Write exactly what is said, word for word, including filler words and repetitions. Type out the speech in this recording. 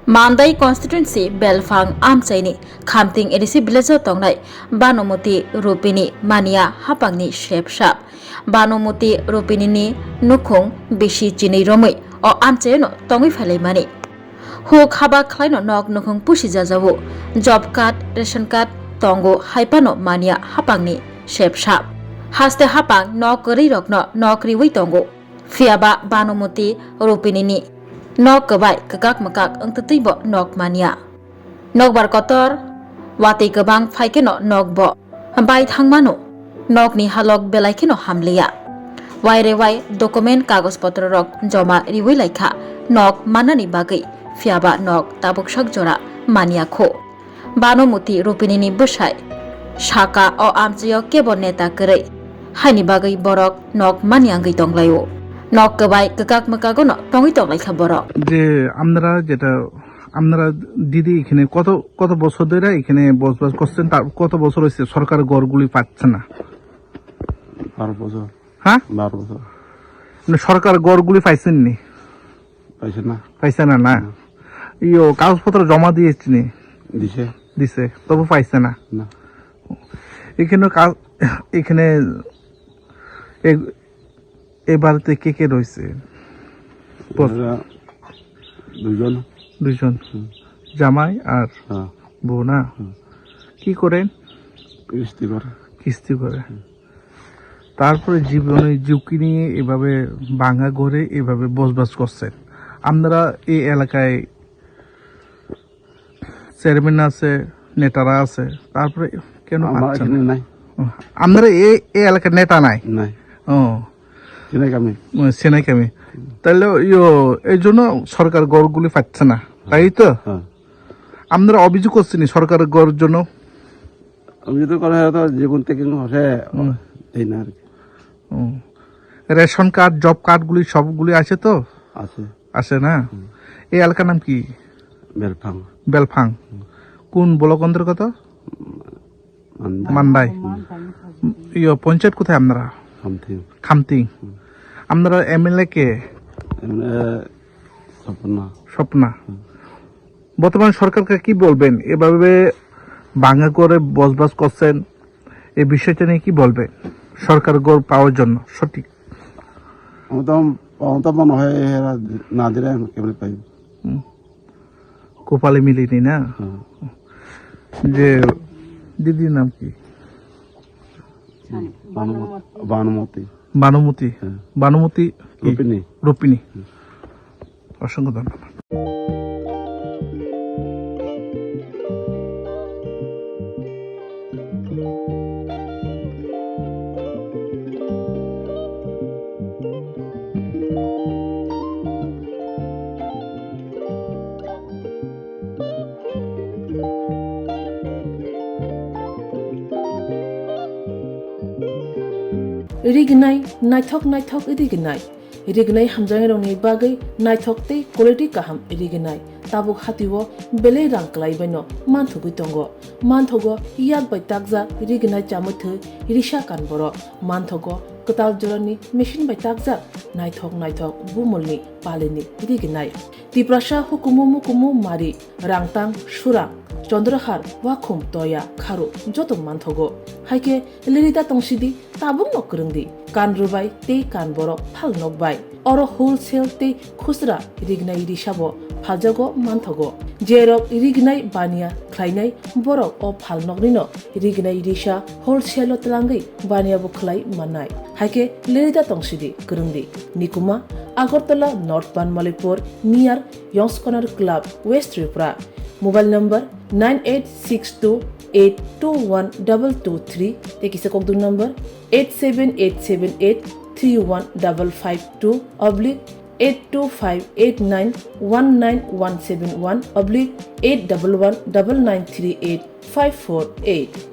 Mandai constituency Belphang amchaini Khamting A D C village o tongnai Banumoti Rupini Mania hapangni sepsap. Banumoti Rupini ni nukhung bisi chinwi romwi o amchaino tongwi phailaimani. Huk haba khlaino nok nukhung pusi jajao. Job card, ration card tongo haiphano Mania hapangni sepsap. Haste hapang nok kwrwi rokno nok riwi tongo. Phiyaba Banumoti Rupini ni nok kwbai kwkak mwkak wngtwtwi bo nok Mania. Nokbar kotor, watwi kwbang phai kheno nok bo bai thangmano, nokni halok belai kheno hamliya. Waire wai document kagoj potro rok joma riwi laikha nok mannani bagwi, phiyaba nok tabuk sak jora manya kho. Banumoti Rupini ni bwsai saka o amchaio kebo neta kwrwi, haini bagwi borok nok manya wngwi tonglaio. Nok kwbai kwkak mwkagono tongwi tonglaikha borok. যে আপনারা যেটা আপনারা দিদি এখানে কত কত বছর ধরে এখানে বসবাস করছেন? তার কত বছর হয়েছে সরকার ঘরগুলি পাচ্ছে না? বারো বছর। হ্যাঁ? বারো বছর। মানে সরকার ঘরগুলি পাইছেননি? পাইছে না। পাইছে না, না? না। ইয়ো, কাগজপত্র জমা দিয়েছিনি? দিছে। দিছে, তবু পাইছে না? না। এখানে কা-, এখানে এ-, এই বাড়িতে কে কে রয়েছে? বস- এরা দুজন। দুজন? হুম। জামাই আর হ্যাঁ। বউ না? হুম। কি করেন? কিস্তি করে। কিস্তি করে। হুম। তারপরে জীবনের ঝুঁকি নিয়ে এভাবে ভাঙা ঘরে এভাবে বসবাস করছেন। আপনারা এই এলাকায় চেয়ারম্যান আছে, নেতারা আছে, তারপরে কেন আমার পাচ্ছেন এখানে না? নাই। ও, আপনারা এই, এই এলাকার নেতা নাই? নাই। ও। সেনাই কামি। ও, সেনাই কামি। তাহলে ইয়ো, এই জন্য সরকার ঘরগুলি পাচ্ছে না, তাই তো? হ্যাঁ। আপনারা অভিযোগ করছেন সরকার ঘরের জন্য? অভিযোগ করা হয় তো জীবন থেকে হচ্ছে হুম। এই না আর কি। হুম। রেশন কার্ড, জব কার্ডগুলি সবগুলি আছে তো? আছে। আছে না? হুম। এই এলাকার নাম কি? বেলফাং। বেলফাং। হুম। কোন ব্লক অন্তর্গত? মান্দাই। মান্দাই। হুম। ইয়ো, পঞ্চায়েত কোথায় আপনারা? খামতিং। খামতিং। হুম। আপনারা এমএলএ কে? এমএলএ স্বপ্না। স্বপ্না। হুম। বর্তমান সরকারকে কি বলবেন? এভাবে ভাঙা ঘরে বসবাস করছেন, এই বিষয়টা নিয়ে কি বলবেন? সরকার ঘর পাওয়ার জন্য সঠিক। আমার তো, আমার তো মনে হয় এরা না দিলে আমি কেমনে পাই? হুম। কপালে মিলেনি না? হ্যাঁ। যে দিদির নাম কি? বানুমতি। বানুমতি। বানুমতি? হ্যাঁ। বানুমতি কি? রূপিণী। রূপিণী। হুম। অসংখ্য ধন্যবাদ। Rignai, naithok naithok rignai. Rignai hamjaknairokni bagwi naithok tei quality kaham rignai. Tabuk hatio belai rang kwlaibaino manthogwi tongo. Manthogo yak bai takjak rignai chamwi thwi risa kan borok. Manthogo kwtal jorani machine bai takjak naithok naithok bumulni palini rignai. Tiprasa hukumu mukumu mari, rangtang, surang, chondrahar, wakhum, toya, kharu joto manthogo. Haikhe lerida tongsidi, tabukno kwrwngdi. Kan rwbai tei kan borok phal nokbai. Oro wholesale tei khusra rignai risabo phaljago manthogo. Jerok rignai baniya khlainai borok o phal noknino rignai risa wholesale-o twlangwi baniya bo khlai mannai. Haikhe lerida tongsidi, kwrwngdi. Nikuma, Agartala North Banmalipur, near Yongskonar Club, West Tripura. Mobile number nine eight six two eight two one double two three, tei kisa kokdung number eight seven eight seven eight three one double five two oblique eight two five eight nine one nine one seven one oblique eight double one double nine three eight five four eight.